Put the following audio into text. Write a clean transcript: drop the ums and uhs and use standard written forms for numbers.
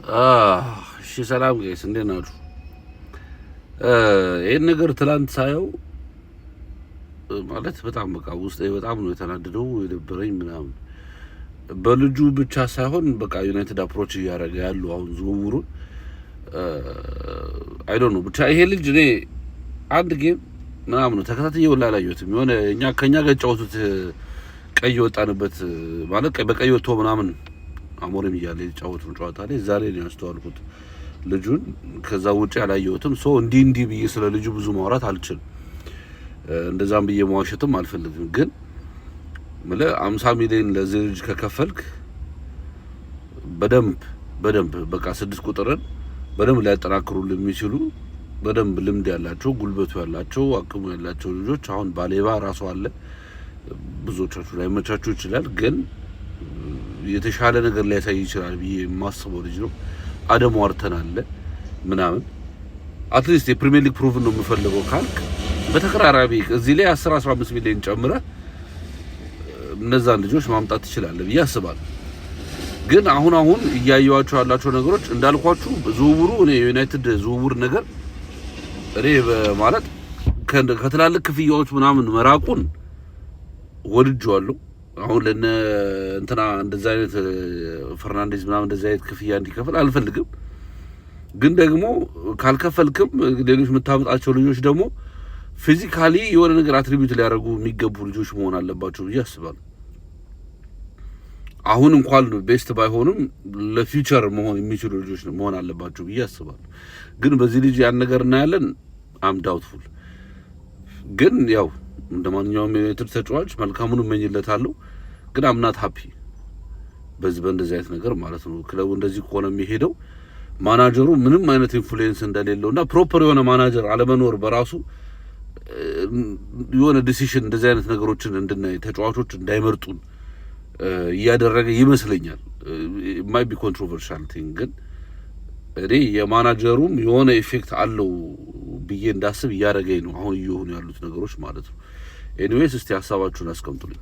እሺ ሰላም guys፣ እንዴት ናችሁ? ይህን ነገር ትላንት ሳየው ማለት በጣም በቃ ውስጤ በጣም ነው የተናደደው የነበረኝ ምናምን። በልጁ ብቻ ሳይሆን በቃ ዩናይትድ approach እያደረገ ያሉ አሁን ዝውውሩን I don't know። ብቻ ይሄ ልጅ እኔ አንድ game ምናምን ነው ተከታትዬ ሁላ አላየሁትም። የሆነ እኛ ከኛ ጋር የተጫወቱት ቀይ የወጣንበት፣ ማለት በቀይ ወጥቶ ምናምን አሞሪም እያለ የተጫወቱን ጨዋታ ላይ እዛ ላይ ነው ያስተዋልኩት ልጁን። ከዛ ውጭ አላየሁትም። So እንዲህ እንዲህ ብዬ ስለ ልጁ ብዙ ማውራት አልችልም። እንደዛም ብዬ መዋሸትም አልፈልግም። ግን ምልህ 50 ሚሊዮን ለዚህ ልጅ ከከፈልክ በደንብ በደንብ በቃ 6 ቁጥርን በደንብ ሊያጠናክሩልህ የሚችሉ፣ በደንብ ልምድ ያላቸው፣ ጉልበቱ ያላቸው፣ አቅሙ ያላቸው ልጆች፣ አሁን ባሌባ ራሱ አለ። ብዙዎቻችሁ ላይመቻችሁ ይችላል፣ ግን የተሻለ ነገር ሊያሳይ ይችላል ብዬ የማስበው ልጅ ነው። አደም ዋርተን አለ ምናምን። At least የፕሪሚየር ሊግ proven ነው የምፈልገው ካልክ በተቀራራቢ እዚህ ላይ 10 15 ሚሊዮን ጨምረህ እነዛን ልጆች ማምጣት ትችላለህ ብዬ አስባለሁ። ግን አሁን አሁን እያየኋቸው ያላቸው ነገሮች እንዳልኳችሁ ዝውውሩ፣ እኔ የዩናይትድ ዝውውር ነገር እኔ ማለት ከትላልቅ ክፍያዎች ምናምን መራቁን ወድጄዋለሁ። አሁን ለነ እንትና እንደዚህ አይነት ፈርናንዴዝ ምናምን እንደዚህ አይነት ክፍያ እንዲከፍል አልፈልግም። ግን ደግሞ ካልከፈልክም ሌሎች የምታመጣቸው ልጆች ደግሞ physically የሆነ ነገር attribute ሊያደርጉ የሚገቡ ልጆች መሆን አለባቸው ብዬ አስባለሁ። አሁን እንኳን best ባይሆኑም ለ future መሆን የሚችሉ ልጆች መሆን አለባቸው ብዬ አስባለሁ። ግን በዚህ ልጅ ያን ነገር እናያለን። I'm doubtful። ግን ያው እንደ ማንኛውም ዩናይትድ ተጫዋች መልካሙን እመኝለታለሁ። ግን I'm not happy በዚህ በእንደዚህ አይነት ነገር ማለት ነው። ክለቡ እንደዚህ ከሆነ የሚሄደው ማናጀሩ ምንም አይነት influence እንደሌለው እና proper የሆነ ማናጀር አለመኖር በራሱ የሆነ decision እንደዚህ አይነት ነገሮችን እንድናይ፣ ተጫዋቾች እንዳይመርጡን እያደረገ ይመስለኛል። Might be controversial thing፣ ግን እኔ የማናጀሩም የሆነ effect አለው ብዬ እንዳስብ እያደረገኝ ነው አሁን እየሆኑ ያሉት ነገሮች ማለት ነው። Anyways እስቲ ሀሳባችሁን አስቀምጡልኝ።